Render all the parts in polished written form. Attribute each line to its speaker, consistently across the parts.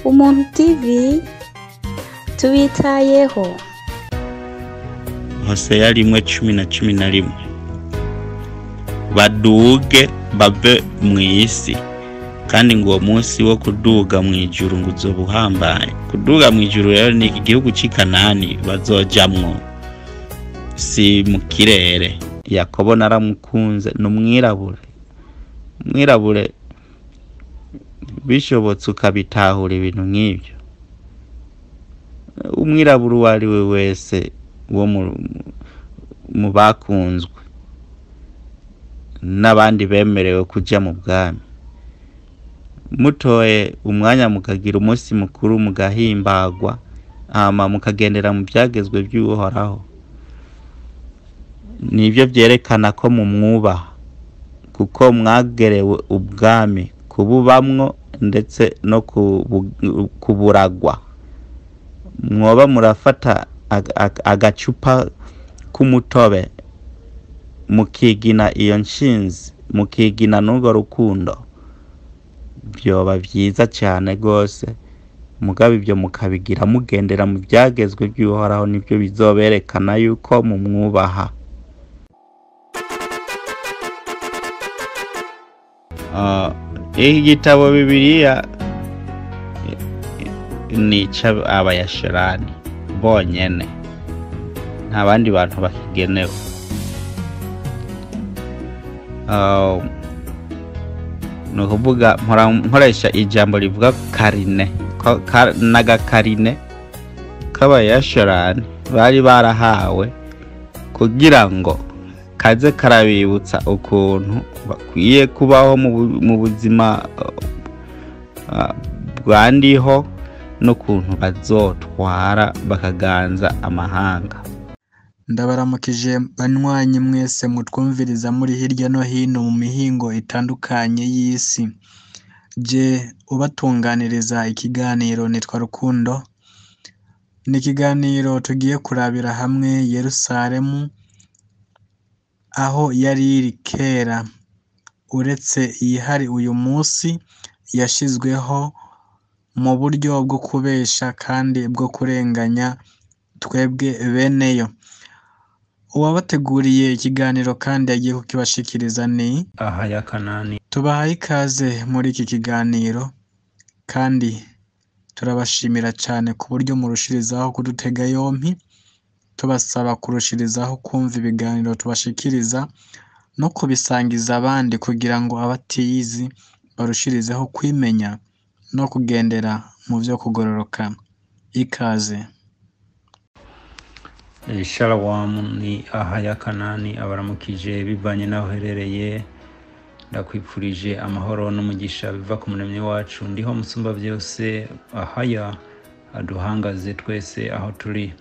Speaker 1: Umuntu TV tubitayeho.
Speaker 2: Hoseya 1:10-11. Baduge bave mu isi, kandi ngo uwo munsi wo kuduga mu ijuru ngo uzoba uhambaye. Kuduga mu ijuru rero ni igihugu c'i Kanani bazojamwo, si mu kirere. Yakobo naramukunze, ni umwirabure. Umwirabure bishobotse ukabitahura ibintu nk'ibyo. Umwirabure uwo ari we wese wo mu bakunzwe n'abandi bemerewe kuja mu bwami, mutoye umwanya mukagira umunsi mukuru mugahimbagwa, hama mukagendera mu byagezwe by'Uhoraho, nibyo byerekana ko mumwubaha, kuko mwagerewe ubwami kububamwo ndetse no kuburagwa. Mwoba murafata agacupa k'umutobe mukigina iyo nshinzi, mukigina n'urwo rukundo, byoba byiza cyane rwose. Mugabo ibyo mukabigira mugendera mu byagezwe by'Uhoraho, nibyo bizoberekana yuko mumwubaha. Iki gitabo Bibiliya ni icy'abayashorani bonyene, nta bandi bantu bakigenewe. Ni ukuvuga nkoresha ijambo rivuga karine, n'agakarine k'abayashorani bari barahawe kugira ngo kaze karabibutsa ukuntu bakwiye kubaho mu buzima bwandiho, n'ukuntu bazotwara bakaganza amahanga.
Speaker 3: Ndabaramukije banywanyi mwese mutwumviriza muri hirya no hino mu mihingo itandukanye y'isi. Je ubatunganiriza ikiganiro nitwa Rukundo. Ni ikiganiro tugiye kurabira hamwe Yerusalemu aho yari iri kera, uretse iyihari uyu munsi yashizweho mu buryo bwo kubesha kandi bwo kurenganya twebwe beneyo. Uwabateguriye ikiganiro kandi agiye kukibashikiriza ni
Speaker 4: Ahaya Kanani.
Speaker 3: Tubahaye ikaze muri iki kiganiro kandi turabashimira cyane ku buryo murushirizaho kudutega yompi, tubasaba kurushirizaho kumva ibiganiro tubashikiriza no kubisangiza abandi kugira ngo abatiyizi barushirizeho kwimenya no kugendera mu byo kugororoka. Ikaze.
Speaker 4: Shalom, ni Ahaya Kanani abaramukije bivanye n'aho uherereye. Ndakwipfurije amahoro n'umugisha biva ku muremyi wacu ndiho musumba byose Ahaya aduhangaze twese aho turi.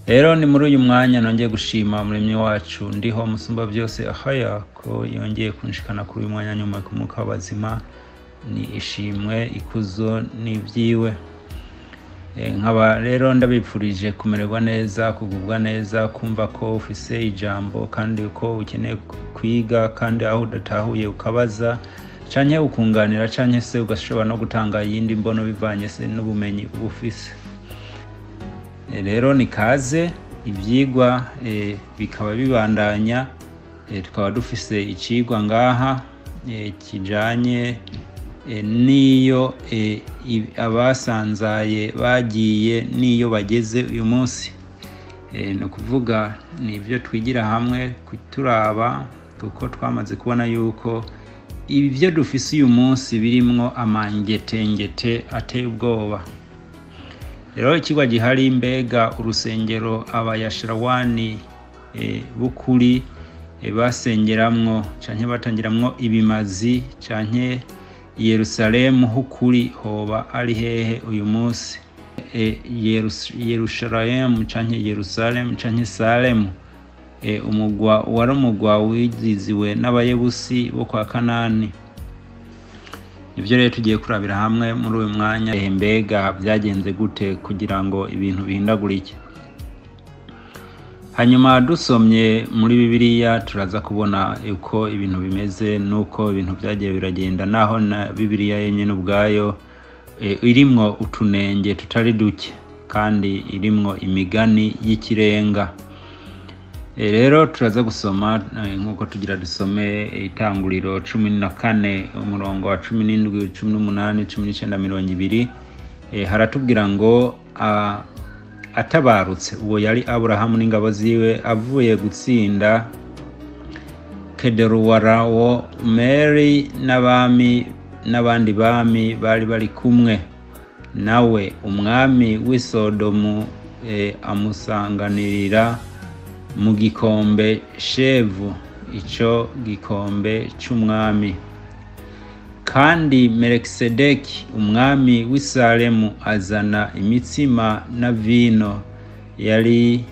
Speaker 4: Rero ni muri uyu mwanya nongeye gushima umuremyi wacu ndiho musumba byose Ahaya ko yongeye kunshikana kuri uyu mwanya nyuma y'umwuka w'abazima. Ni ishimwe, ikuzo n'ibyiwe. Nkaba rero ndabipfurije kumererwa neza, kugubwa neza, kumva ko ufise ijambo kandi ko ukeneye kwiga, kandi aho udatahuye ukabaza canke ukunganira, canke se ugashobora no gutanga iyindi mbono bivanye se n'ubumenyi uba ufise. Rero ni kaze, ivyigwa bikaba bibandanya. Tukaba dufise icigwa ngaha kijanye niyo abasanzaye bagiye niyo bageze uyu munsi. Ni ukuvuga ni ibyo twigira hamwe kuturaba, kuko twamaze kubona yuko ibyo dufise uyu munsi birimwo amangetengete ateye ubwoba. Rero ikigwa gihari, mbega urusengero abayashirawani b'ukuri basengeramwo canke batangiramwo ibimazi canke Yerusalemu hukuri hoba ari hehe uyu munsi? Yerusalemu canke Yerusalemu canke Salemu, umugwa wari umugwa wiziziwe n'abayebusi bo kwa Kanani. Ivyo rero tugiye kurabira hamwe muri uyu mwanya. Mbega byagenze gute kugira ngo ibintu bihindagurike? Hanyuma dusomye muri Bibiliya turaza kubona uko ibintu bimeze nuko ibintu byagiye biragenda, naho na Bibiliya yenyine ubwayo irimwo utunenge tutari duke kandi irimwo imigani y'ikirenga. Rero turaza gusoma nk'uko tugira dusome Itanguriro 14 umurongo wa 17, 18, 19, 20. Haratubwira ngo atabarutse, uwo yari Aburahamu n'ingabo ziwe, avuye gutsinda Kederuwarawomeri n'abami n'abandi bami bari bari kumwe nawe, umwami w'i Sodomu amusanganirira mu gikombe Shevu, ico gikombe c'umwami. Kandi Melikisedeki umwami w'i Salemu azana imitsima na vino, yari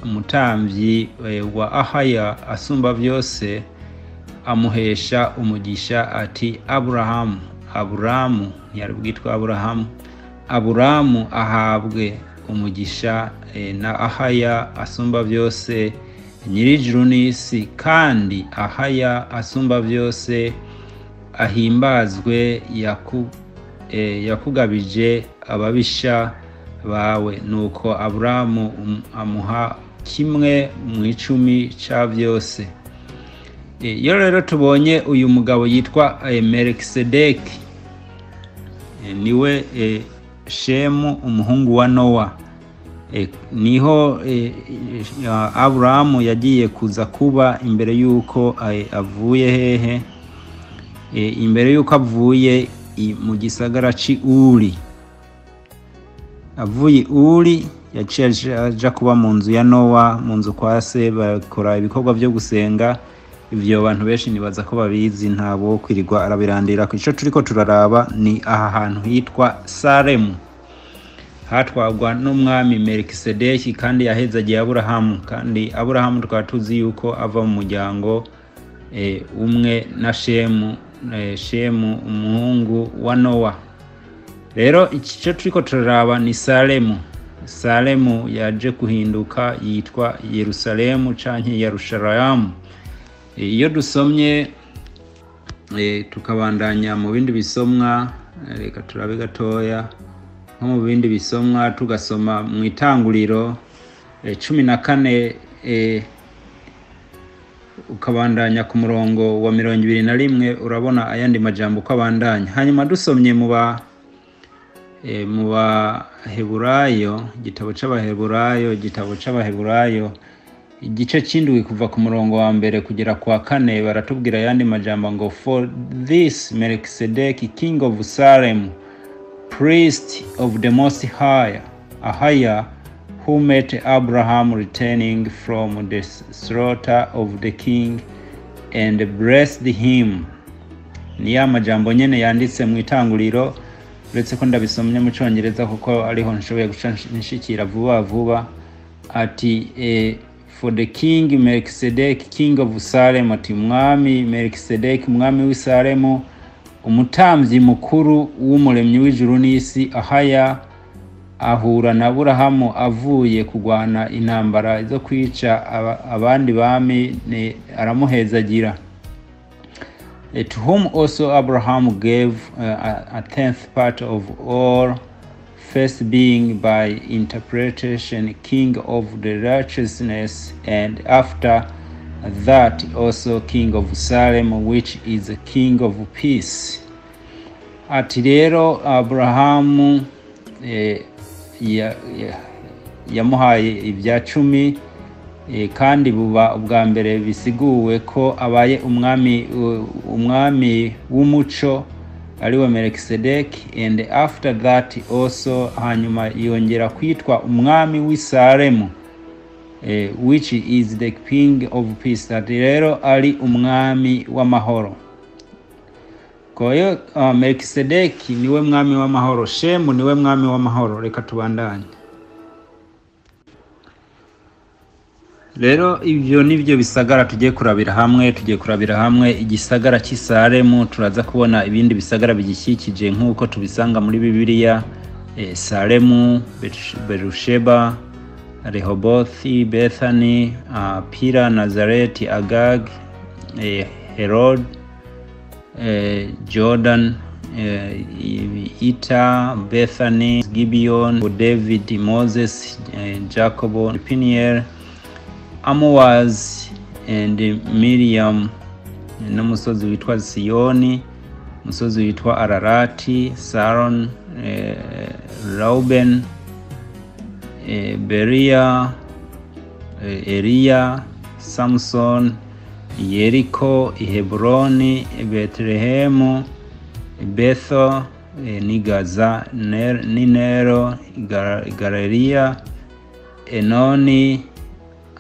Speaker 4: umutamvyi wa Ahaya asumba vyose, amuhesha umugisha ati Aburahamu, Aburamu ntiyari bwitwa Aburahamu, Aburamu ahabwe umugisha na Ahaya asumba vyose nyirijuru n'isi, kandi Ahaya asumba vyose ahimbazwe yakugabije ababisha bawe. Nuko Aburamu amuha kimwe mu 10 ca vyose. Iyo rero tubonye uyu mugabo yitwa Melikisedeki, niwe Shemu umuhungu wa Nowa. Niho Aburahamu yagiye kuza kuba imbere yuko avuye hehe, imbere yuko avuye mu gisagara c'i Uri. Avuye Uri yaciye aja kuba mu nzu ya Nowa, mu nzu kwa se, bakora ibikorwa vyo gusenga. Ivyo bantu benshi nibaza ko babizi, ntabo kwirirwa arabirandira. Ico turiko turaraba ni aha hantu hitwa Salemu, hatwagwa n'umwami Melikisedeki, kandi yahezagiye Aburahamu. Kandi Aburahamu tukaba tuzi yuko ava mu muryango umwe na Shemu, Shemu umuhungu wa Nowa. Rero ico turiko turaraba ni Salemu. Salemu yaje kuhinduka yitwa Yerusalemu canke Yerushalaymu. Iyo dusomye tukabandanya mu bindi bisomwa, reka turabe gatoya nko mu bindi bisomwa, tugasoma mu Itanguriro 14, ukabandanya ku murongo wa 21, urabona ayandi majambo uko abandanya. Hanyuma dusomye mu Baheburayo, igitabo c'Abaheburayo, igitabo c'Abaheburayo igice c'indwi kuva ku murongo wa 1 kugera kwa 4, baratubwira ayandi majambo ngo for this Melchizedek king of Salem, priest of the Most High, Ahaya, who met Abraham returning from the slaughter of the king and blessed him. Ni ya majambo nyene yanditse mu Itanguriro, uretse ko ndabisomye mu Congereza kuko ariho nshoboye guca nshikira vuba vuba. Ati for the king Melchizedek king of Salem, ati mwami Melchizedek mwami w'i Salemu, umutamvyi mukuru w'umuremyi w'ijuru n'isi, Ahaya, ahura na Aburahamu avuye kugwana intambara zo kwica abandi bami, aramuhezagira. To whom also Abraham gave a tenth part of all, first being by interpretation king of the righteousness, and after that also king of Salem, which is a king of peace. Ati rero Abrahamu yamuhaye ibya 10, kandi buba ubwa mbere bisiguwe ko abaye umwami w'umuco ariwe Melchizedek, and after that also hanyuma yongera kwitwa umwami w'i Salemu, which is the king of peace. Ati rero ari umwami w'amahoro. Koyo Melchizedek niwe mwami w'amahoro, Shemu niwe mwami w'amahoro. Reka tubandanye. Rero ivyo nivyo bisagara tugiye kurabira hamwe. Tugiye kurabira hamwe igisagara cy'i Salemu, turaza kubona ibindi bisagara bigikikije nk'uko tubisanga muri Bibiliya. Salemu, Berusheba, Rehobothi, Bethany, Pira, Nazareti, Agag, Herod, Jordan, Ita, Bethany, Gibeon, David, Moses, Jacob, Peniel, Amoaz and Miriam, n'umusozi witwa Siyoni, umusozi witwa Ararati, Saron, Reuben, Beria, Eliya, Samson, Yeriko, Heburoni, Betelehemu, Betho, ni Gaza, ni Nero, Galeriya, Enoni,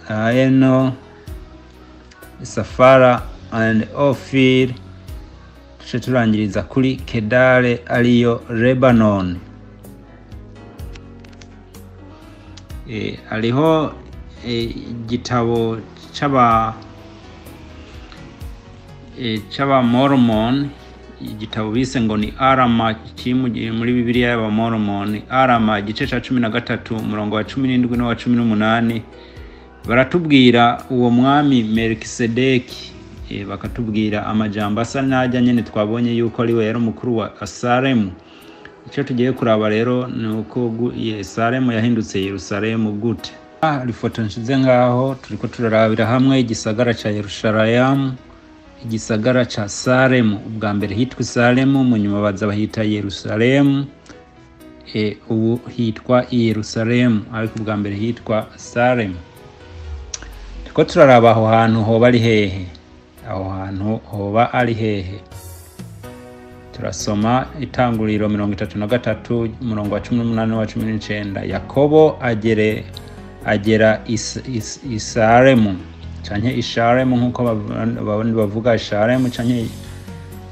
Speaker 4: Aeno, Safara and Ophir. Tuce turangiriza kuri Kedare ariyo Lebanon. Hariho igitabo c'aba Mormon, igitabo bise ngo ni Arama, kiri muri Bibiliya y'aba Mormon. Arama igice ca 13 umurongo wa 17 n'uwa 18, baratubwira uwo mwami Melkisedeki, bakatubwira amajambo asa n'ajya nyene twabonye yuko ari we yari umukuru wa Salemu. Icyo tugiye kuraba rero ni uko Salemu yahindutse Yerusalemu gute. Hari ifoto nshize ngaho, turiko turarabira hamwe igisagara ca Yerusalemu, igisagara ca Salemu. Ubwa mbere hitwa Salemu, mu nyuma baza bahita Yerusalemu. Ubu hitwa Yerusalemu, ariko ubwa mbere hitwa Salemu. Turiko turaraba aho hantu hoba ari hehe, aho hantu hoba ari hehe. Turasoma Itanguriro 33 umurongo wa 18 wa 19. Yakobo agera Isaremu canke Isharemu, nkuko abandi bavuga Isharemu canke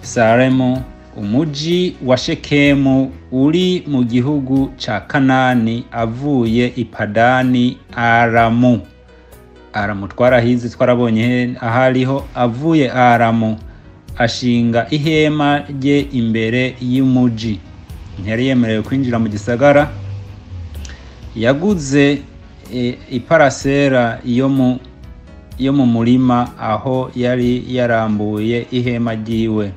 Speaker 4: Saremu, umuji wa Shekemu uri mu gihugu ca Kanani, avuye i Padani Aramu. Aramu twarahize, twarabonye ahariho. Avuye Aramu ashinga ihema rye imbere y'umuji. Ntiyari yemerewe kwinjira mu gisagara. Yaguze iparasera yo mu murima aho yari yarambuye ihema ryiwe,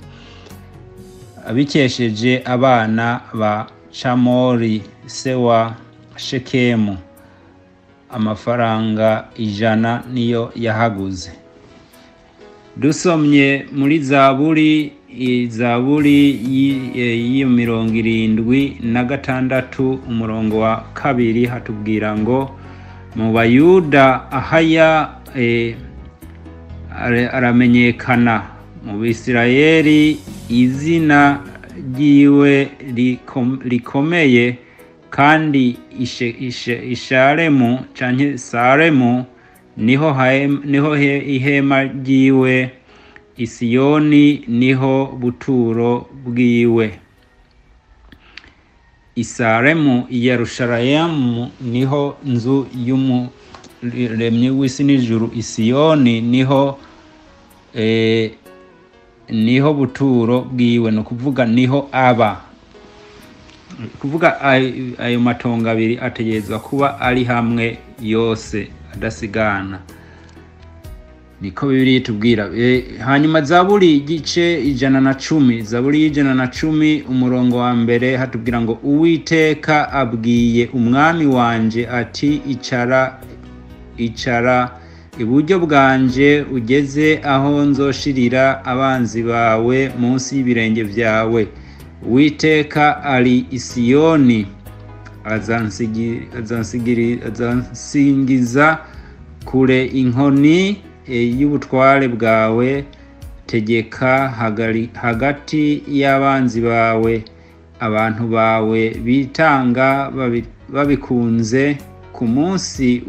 Speaker 4: abikesheje abana ba Camori se wa Shekemu. Amafaranga 100 niyo yahaguze. Dusomye muri Zaburi, Zaburi y'iyo 76 umurongo wa 2, hatubwira ngo mu Bayuda Ahaya aramenyekana, mu Bisirayeli izina ryiwe rikomeye, kandi Isharemu canke Saremu niho ihema ryiwe, Isiyoni niho buturo bwiwe. Isaremu Yerusalemu niho nzu y'umuremyi w'isi n'ijuru, Isiyoni niho buturo bwiwe, no kuvuga niho aba. Kuvuga ayo matongo abiri ategerezwa kuba ari hamwe yose adasigana, niko Bibiliya itubwira. Hanyuma Zaburi igice 110, Zaburi 110 umurongo wa 1 hatubwira ngo Uwiteka abwiye umwami wanje ati icara, icara iburyo bwanje ugeze aho nzoshirira abanzi bawe munsi y'ibirenge vyawe. Uwiteka ari Isiyoni, azansingiza kure inkoni y'ubutware bwawe. Tegeka hagati y'abanzi bawe, abantu bawe bitanga babikunze. Ku munsi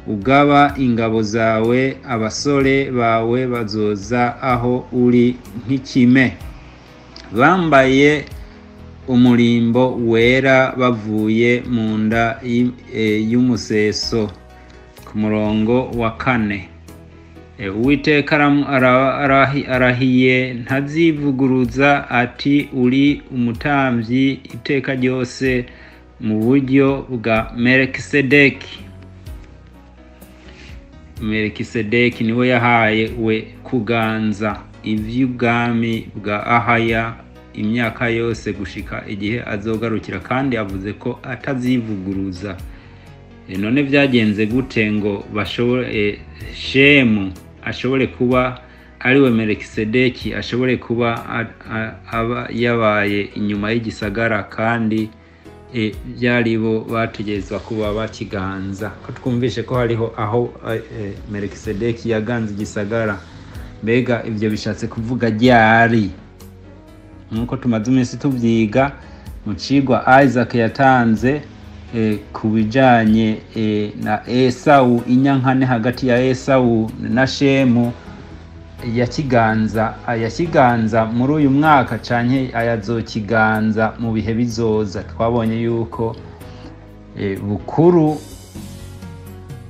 Speaker 4: ugaba ingabo zawe, abasore bawe bazoza aho uri nk'ikime, bambaye umurimbo wera bavuye mu nda y'umuseso. Ku murongo wa 4, Uwiteka arahiye ntazivuguruza ati uri umutambyi iteka ryose mu buryo bwa Melkisedeki. Melkisedeki niwe yahaye we kuganza ivy'ubwami bwa Ahaya imyaka yose gushika igihe azogarukira, kandi avuze ko atazivuguruza. None vyagenze gute ngo bashobore, Shemu ashobore kuba ariwe Melikisedeki, ashobore kuba aba yabaye inyuma y'igisagara, kandi byari bo bategerezwa kuba bakiganza? Ko twumvishe ko hariho aho Melikisedeki yaganze igisagara, mbega ivyo bishatse kuvuga ryari? Nkuko tumaze iminsi tuvyiga mu cigwa Isaac yatanze ku bijanye na Esawu, inyankane hagati ya Esawu na Shemu yakiganza muri uyu mwaka canke ayazokiganza mu bihe bizoza. Twabonye yuko bukuru,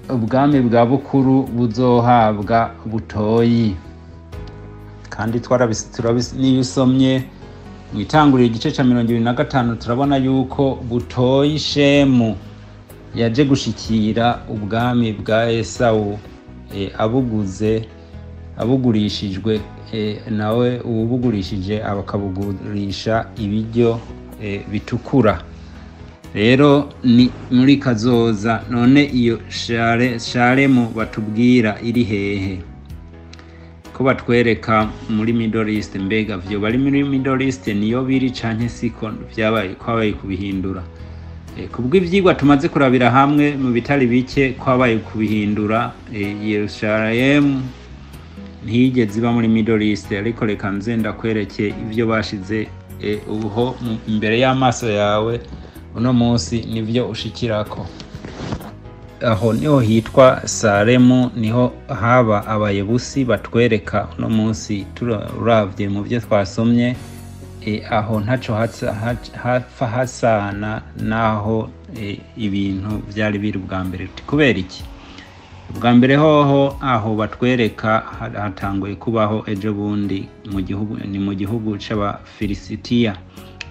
Speaker 4: ubwami bwa bukuru buzohabwa butoyi, kandi niyo usomye mwitangurira igice ca 25 turabona yuko butoyi Shemu yaje gushikira ubwami bwa Esawu, abuguze, abugurishijwe, nawe uwubugurishije abakabugurisha ibiryo bitukura. Rero ni muri kazoza. None iyo Sharemu batubwira iri hehe? Ko batwereka muri Middle East, mbega vyo bari muri Middle East niyo biri canke siko vyabaye kwabaye kubihindura? Kubw'ivyigwa tumaze kurabira hamwe mu bitari bike, kwabaye kubihindura. Yerusalemu ntiyigeze iba muri Middle East, ariko reka nze ndakwereke ivyo bashize uho imbere y'amaso yawe uno munsi, nivyo ushikirako. Aho niho hitwa Salemu, niho haba abayebusi batwereka uno munsi. Turavye mu byo twasomye, aho ntaco hapfa hasana naho ibintu vyari biri ubwa mbere. Kubera iki? Ubwa mbere hoho aho batwereka hatanguye kubaho ejo bundi mu gihugu, ni mu gihugu c'Abafilisitiya,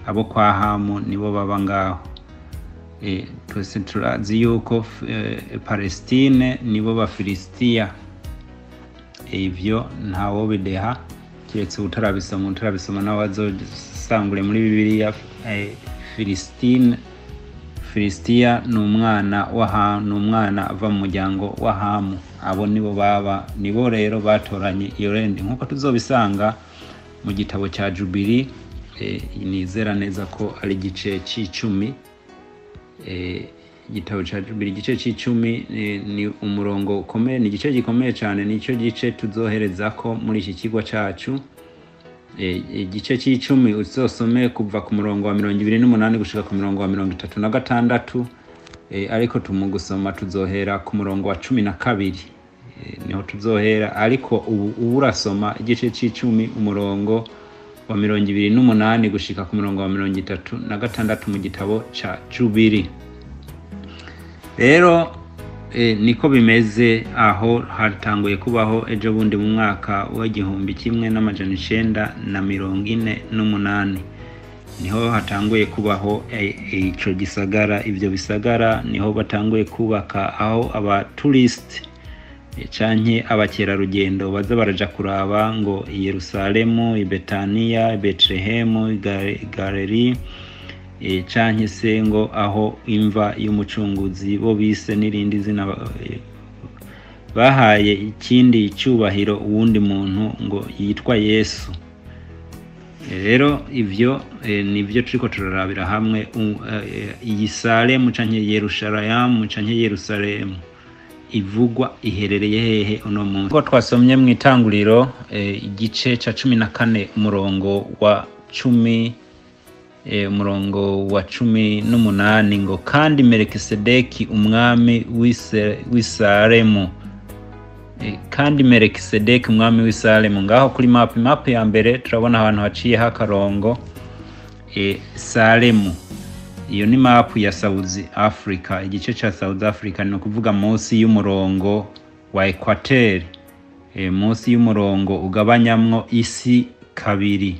Speaker 4: abo kwa Hamu nibo baba ngaho. Twese turazi yuko Palestine nibo Bafilisitiya, ivyo ntawo bideha kiretse utarabisoma. Utarabisoma nawe azosangure muri Bibiliya. Filistine, Filisitiya ni umwana wa Hamu, ni umwana ava mu muryango wa Hamu. Abo nibo baba, nibo rero batoranye iyo rendi, nkuko tuzobisanga mu gitabo cya Jubili. Nizera neza ko ari igice c'icumi. Igitabo cya Jubili igice c'icumi ni umurongo ukomeye, ni igice gikomeye cyane, nicyo gice tuzoherezako muri iki kigo cacu. Igice c'icumi uzosome kuva ku murongo wa 28 gushika ku murongo wa 36, ariko tumugusoma tuzohera ku murongo wa 12, niho tuzohera. Ariko ubu urasoma igice c'icumi umurongo wa 28 gushika ku murongo wa 36 mu gitabo ca Jubili. Rero niko bimeze, aho hatanguye kubaho ejo bundi mu mwaka wa 1948 niho hatanguye kubaho ico gisagara. Ivyo bisagara niho batanguye kubaka aho abaturist canke abakerarugendo baza baraja kuraba ngo Yerusalemu, Betaniya, Betlehemu, Galeri, canke se ngo aho imva y'umucunguzi bo bise n'irindi zina, bahaye ikindi cyubahiro uwundi muntu ngo yitwa Yesu. Rero ivyo nivyo turiko turarabira hamwe. Iyi Salemu canke Yerusalemu canke Yerusalemu ivugwa iherereye hehe uno munsi? Ko twasomye mu itanguriro igice ca 14 umurongo wa 10, umurongo wa 18 ngo kandi Melikisedeki umwami w'Isalemu, kandi Melikisedeki umwami w'Isalemu. Ngaho kuri map ya mbere turabona ahantu haciye hakarongo, Salemu. Iyo ni map ya South Africa, igice ca South Africa, ni ukuvuga munsi y'umurongo wa equateur, munsi y'umurongo ugabanyamwo isi kabiri.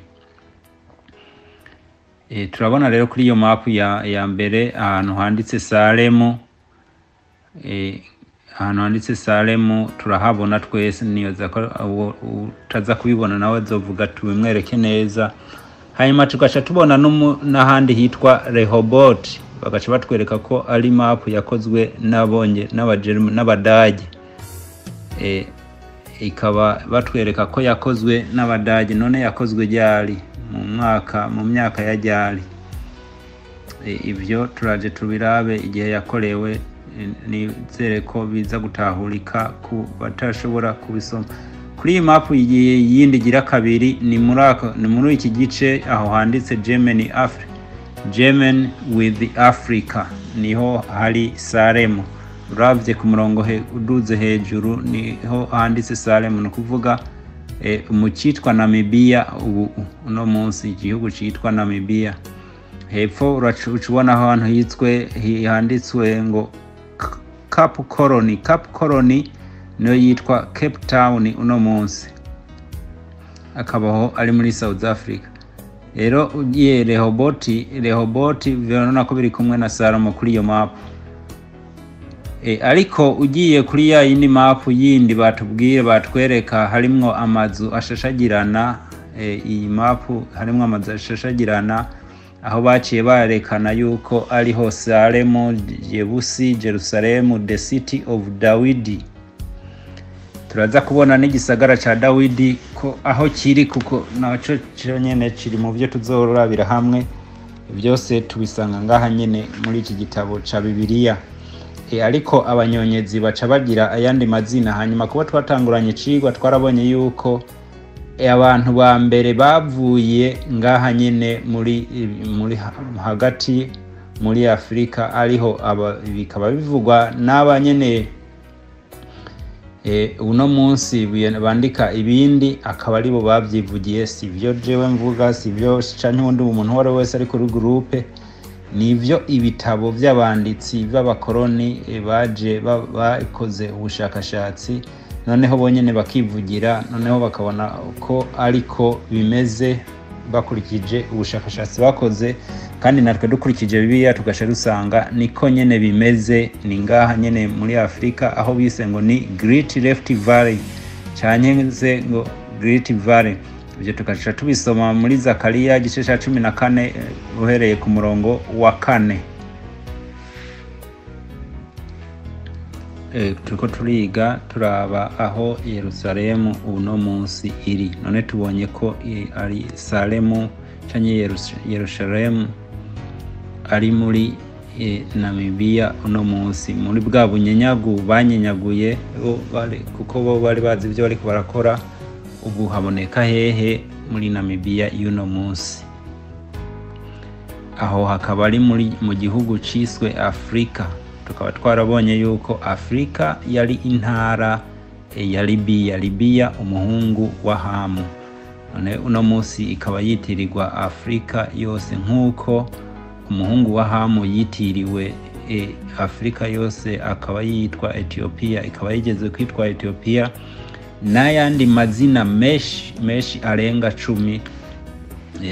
Speaker 4: Turabona rero kuri iyo map ya mbere ahantu handitse Salemu, ahantu handitse Salemu turahabona twese. Niyoza ko utaza kubibona nawe azovuga tubimwereke neza. Hanyuma tugaca tubona n'ahandi hitwa Rehoboti, bagaca batwereka ko ari mapu yakozwe n'abonye n'Abadage. Ikaba batwereka ko yakozwe n'Abadage. None yakozwe ryari? Mu myaka ya ryari? Ivyo turaje tubirabe igihe yakorewe, nizere ko biza gutahurika ku batashobora kubisoma. Kuri iyi mapu yindi igira kabiri ni muri iki gice aho handitse Germany German with Africa, niho hari Salemu. Uravye ku murongo uduze hejuru niho handitse Salemu, ni ukuvuga mu citwa Namibia ubu uno munsi, igihugu citwa Namibia. Hepfo uca ubona ahantu handitswe ngo Cape Colony. Cape Colony niyo yitwa Cape Town uno munsi, akabaho ari muri South Africa. Rero ugiye Rehoboti birabona ko biri kumwe na Salomo kuri iyo mapu. Ariko ugiye kuri ya yindi mapu yindi batubwire batwereka harimwo amazu ashashagirana, iyi mapu harimwo amazu ashashagirana aho baciye barekana yuko ariho Salemu, Jebusi, Jerusalemu, the city of Dawidi. Turaza kubona n'igisagara ca Dawidi ko aho kiri, kuko naco nyene kiri mu byo tuzorabira hamwe. Byose tubisanga ngaha nyene muri iki gitabo ca Bibiliya. Ariko abanyonyezi baca bagira ayandi mazina. Hanyuma kuba twatanguranye icigwa twarabonye yuko abantu ba mbere bavuye ngaha nyene muri hagati muri Afrika, ariho bikaba bivugwa n'aba nyene uno munsi bandika ibindi, akaba aribo bavyivugiye. Sivyo jewe mvuga, sivyo canke uwundi umuntu uwo ari we wese ari kuri groupe, nivyo ibitabo vy'abanditsi b'abakoroni baje bakoze ubushakashatsi, noneho bonyene bakivugira, noneho bakabona ko ariko bimeze bakurikije ubushakashatsi bakoze. Kandi natwe dukurikije Bibiliya tugasha dusanga niko nyene bimeze. Ni ngaha nyene muri Afrika aho bise ngo ni Great Rift Valley canke se ngo Great Valley. Ivyo tugaca tubisoma muri Zakariya igice ca 14 uhereye ku murongo wa 4. Turiko turiga turaba aho Yerusalemu uno munsi iri. None tubonye ko ari Salemu canke Yerusalemu ari muri Namibia uno munsi, muri bwa bunyenyagu banyenyaguye kuko bo bari bazi ivyo bariko barakora. Ubu haboneka hehe? Muri Namibia y'uno munsi. Aho hakaba ari mu gihugu ciswe Afrika. Tukaba twarabonye yuko Afrika yari intara ya Libiya, Libiya umuhungu wa Hamu. None uno munsi ikaba yitirirwa Afrika yose nkuko umuhungu wa Hamu yitiriwe Afrika yose, akaba yitwa Ethiopia, ikaba yigeze kwitwa Ethiopia n'ayandi mazina menshi menshi arenga 10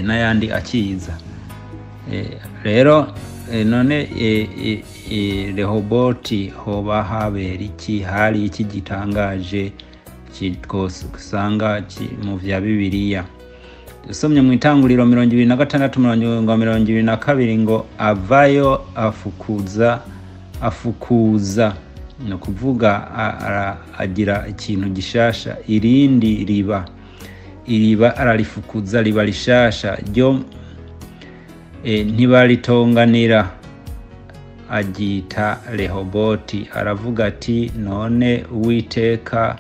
Speaker 4: n'ayandi akiza. Rero none Rehoboti hoba habera iki? Hari iki gitangaje twosanga mu vya Bibiliya? Dusomye mu Itanguriro 26 22 ngo avayo afukuza, ni ukuvuga agira ikintu gishasha, irindi riba, iriba ararifukuza riba rishasha ryo ntibaritonganira, aryita Rehoboti. Aravuga ati none Uwiteka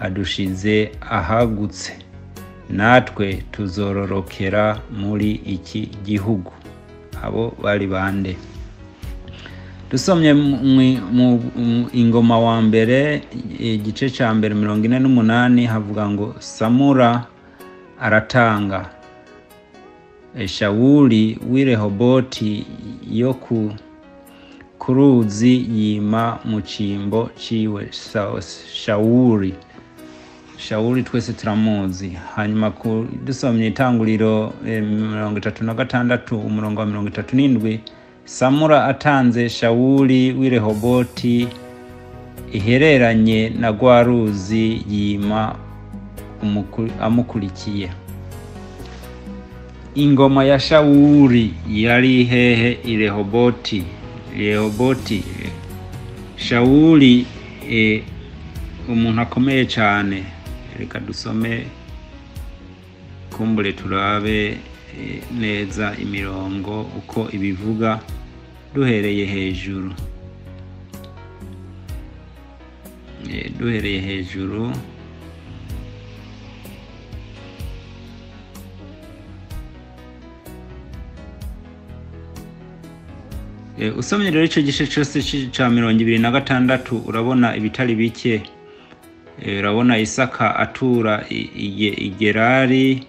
Speaker 4: adushize ahagutse, natwe tuzororokera muri iki gihugu. Abo bari bande? Dusomye mu Ingoma wa mbere igice ca mbere 48 havuga ngo Samura aratanga Shawuli w'i Rehoboti yo ku ruzi yima mu cimbo ciwe. Shawuli twese turamuzi. Hanyuma dusomye Itanguriro 36 umurongo wa 37, Samura atanze Shawuli w'i Rehoboti ihereranye na rwa ruzi yima amukurikiye. Ingoma ya Shawuli yari hehe? I Rehoboti. Rehoboti, Shawuli, umuntu akomeye cyane. Reka dusome kumbure turabe neza imirongo uko ibivuga duhereye hejuru. Duhereye hejuru. Usomye rero ico gice cose ca 26 urabona ibitari bike. Urabona Isaka atura i Gerari,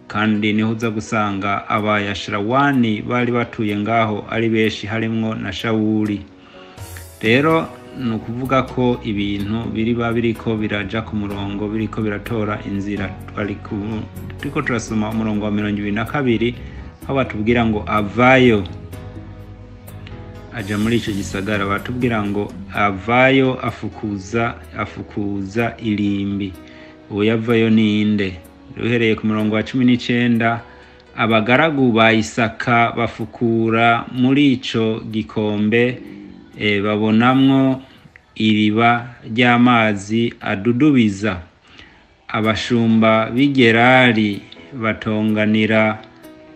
Speaker 4: kandi niho uza gusanga Abayashirawani bari batuye ngaho ari benshi, harimwo na Shawuli. Rero ni ukuvuga ko ibintu biriba biriko biraja ku murongo, biriko biratora inzira. Turiko turasoma umurongo wa 22 aho batubwira ngo avayo aja muri ico gisagara. Batubwira ngo avayo afukuza irimbi. Uwo yavayo ninde? Uhereye ku murongo wa 19, abagaragu ba Isaka bafukura muri ico gikombe, babonamwo iriba ry'amazi adudubiza. Abashumba b'i Gerari batonganira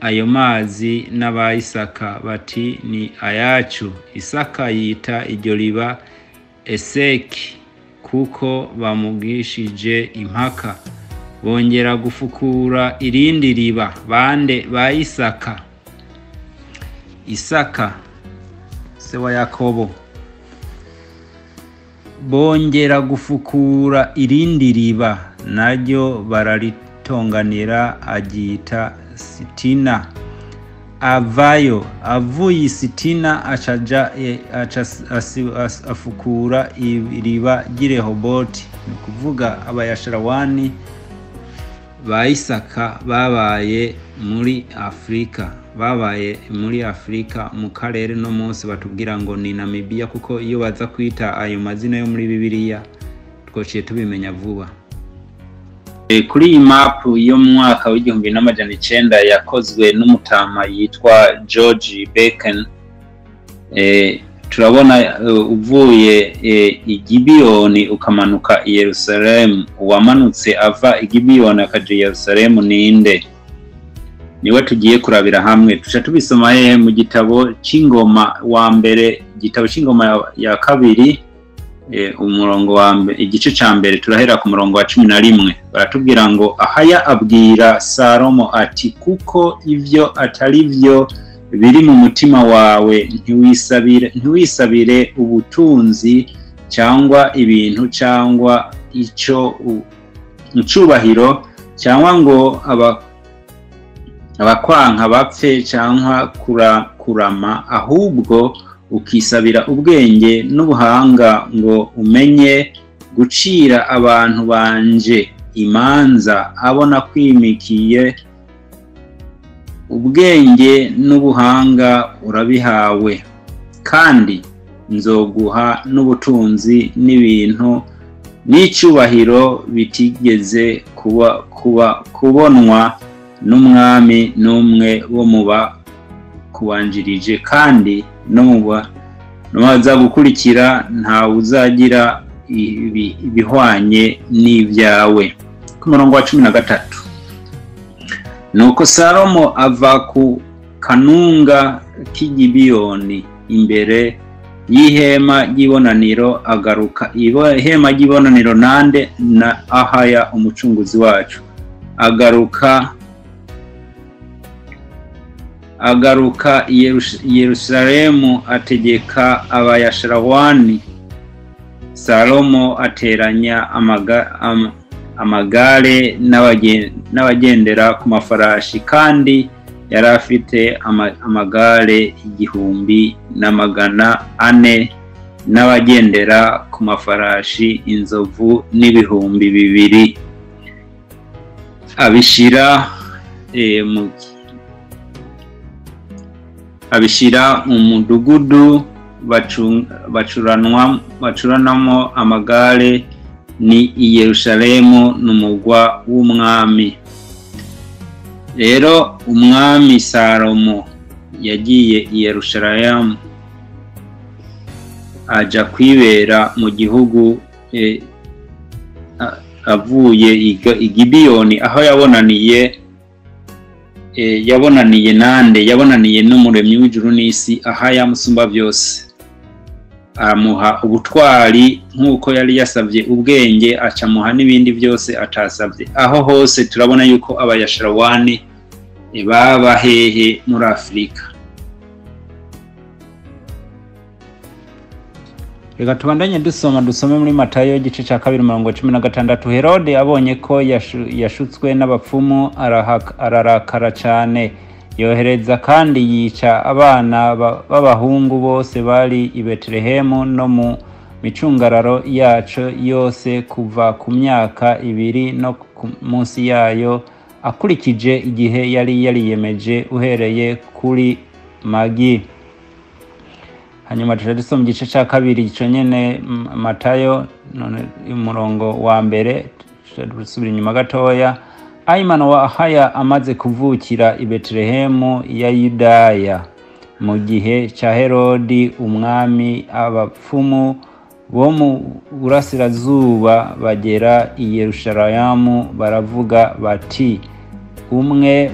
Speaker 4: ayo mazi n'aba Isaka bati ni ayacu. Isaka yita iryo riba Eseki kuko bamugishije impaka. Bongera gufukura irindi riba. Bande ba Isaka? Isaka se wa Yakobo. Bongera gufukura irindi riba, naryo bararitonganira, aryita Sitina. Avayo, avuye Sitina acaja afukura iriba ry'i Rehoboti. Ni ukuvuga Abayasharawani ba Isaka babaye muri Afrika, babaye muri Afrika mu karere no munsi batubwira ngo ni Namibia, kuko iyo baza kwita ayo mazina yo muri Bibiliya twociye tubimenya vuba. Kuri iyi mapu yo mu mwaka w'1900 yakozwe n'umutama yitwa George Bacon, turabona uvuye i Gibiyoni ukamanuka i Yerusalemu. Uwamanutse ava i Gibiyoni akaja i Yerusalemu ninde? Niwe tugiye kurabira hamwe. Tuca tubisoma hehe? Mu gitabo c'ingoma wa mbere, igitabo c'ingoma ya kabiri, umurongo wa mbere, igice ca mbere, turahera ku murongo wa 11. Baratubwira ngo Ahaya abwira Salomo ati kuko ivyo atari vyo biri mu mutima wawe, ntiwisabire ubutunzi cyangwa ibintu cyangwa ico icubahiro cyangwa ngo abakwanka bapfe cyangwa kurama, ahubwo ukisabira ubwenge n'ubuhanga ngo umenye gucira abantu banje imanza abona kwimikiye. Ubwenge n'ubuhanga urabihawe, kandi nzoguha n'ubutunzi n'ibintu n'icyubahiro bitigeze kubonwa n'umwami n'umwe wo mu bakubanjirije, kandi no mu baza gukurikira ntawe uzagira ibihwanye n'ibyawe. Ku murongo wa 13, nuko Salomo ava ku kanunga k'Igibiyoni imbere y'ihema ry'ibonaniro, agaruka ihema ry'ibonaniro nande? Na Ahaya umucunguzi wacu. Agaruka Yerusalemu ategeka Abayasharawani. Salomo ateranya amagare n'abagendera ku mafarashi, kandi yari afite amagare 1400 n'abagendera ku mafarashi inzovu n'2000. Abishira mu mudugudu bacuranamo amagare ni i Yerusalemu n'umugwa w'umwami. Rero umwami Salomo yagiye i Yerusalemu aja kwibera mu gihugu, avuye i Gibiyoni, aho yabonaniye nande? Yabonaniye n'umuremyi w'ijuru n'isi, aha yamusumba byose, amuha ubutwari nk'uko yari yasabye ubwenge, acamuha n'ibindi byose atasabye. Aho hose turabona yuko abayasharawani baba hehe? Muri Afurika. Reka tubandanye dusoma, dusome muri Matayo igice cya 2 umurongo 16. Herode abonye ko yashutswe n'abapfumu ararakara cyane, yohereza kandi yica abana b'abahungu bose bari i Betelehemu no mu micungararo yaco yose, kuva ku myaka 2 no munsi yayo, akurikije igihe yari yariyemeje uhereye kuri Magi. Hanyuma tuja dusoma igice cya 2 ico nyene Matayo, none umurongo wa 1, dusubira inyuma gatoya. Ayimana wa Ahaya amaze kuvukira i Betelehemu ya Yudaya mu gihe cya Herodi umwami, abapfumu bo mu burasirazuba bagera i Yerusalemu baravuga bati: umwe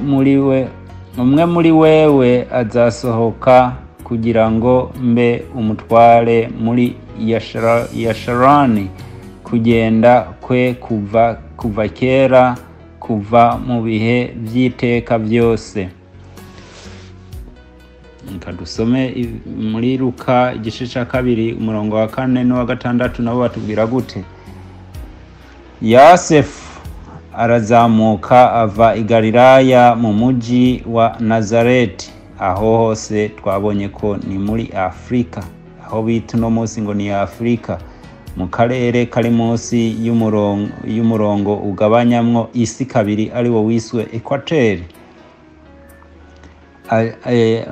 Speaker 4: muri wewe azasohoka kugira ngo mbe umutware muri Yasharani. Kugenda kwe kuva kera, kuva mu bihe by'iteka byose. Reka dusome muri Luka igice cya 2 umurongo wa 4 n'uwa 6, nabo batubwira gute? Yosefu arazamuka ava i Galilaya mu muji wa Nazareti. Aho hose twabonye ko ni muri Afrika, aho bita uno munsi ngo ni Afrika, mu karere kari munsi y'umurongo ugabanyamwo isi kabiri, ari wo wiswe equateur.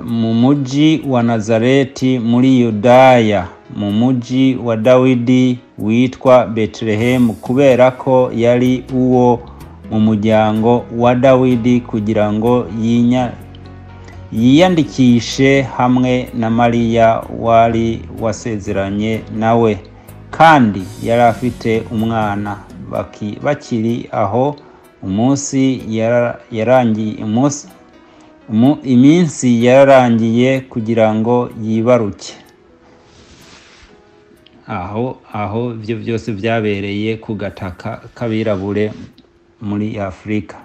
Speaker 4: Mu muji wa Nazareti muri Yudaya, mu muji wa Dawidi witwa Betelehemu, kubera ko yari uwo mu muryango wa Dawidi, kugira ngo yiyandikishe hamwe na Mariya wari wasezeranye nawe, kandi yari afite umwana. Bakiri aho umunsi yarangiye, iminsi yararangiye kugira ngo yibaruke. Aho ibyo byose byabereye ku gataka k'abirabure muri Afurika.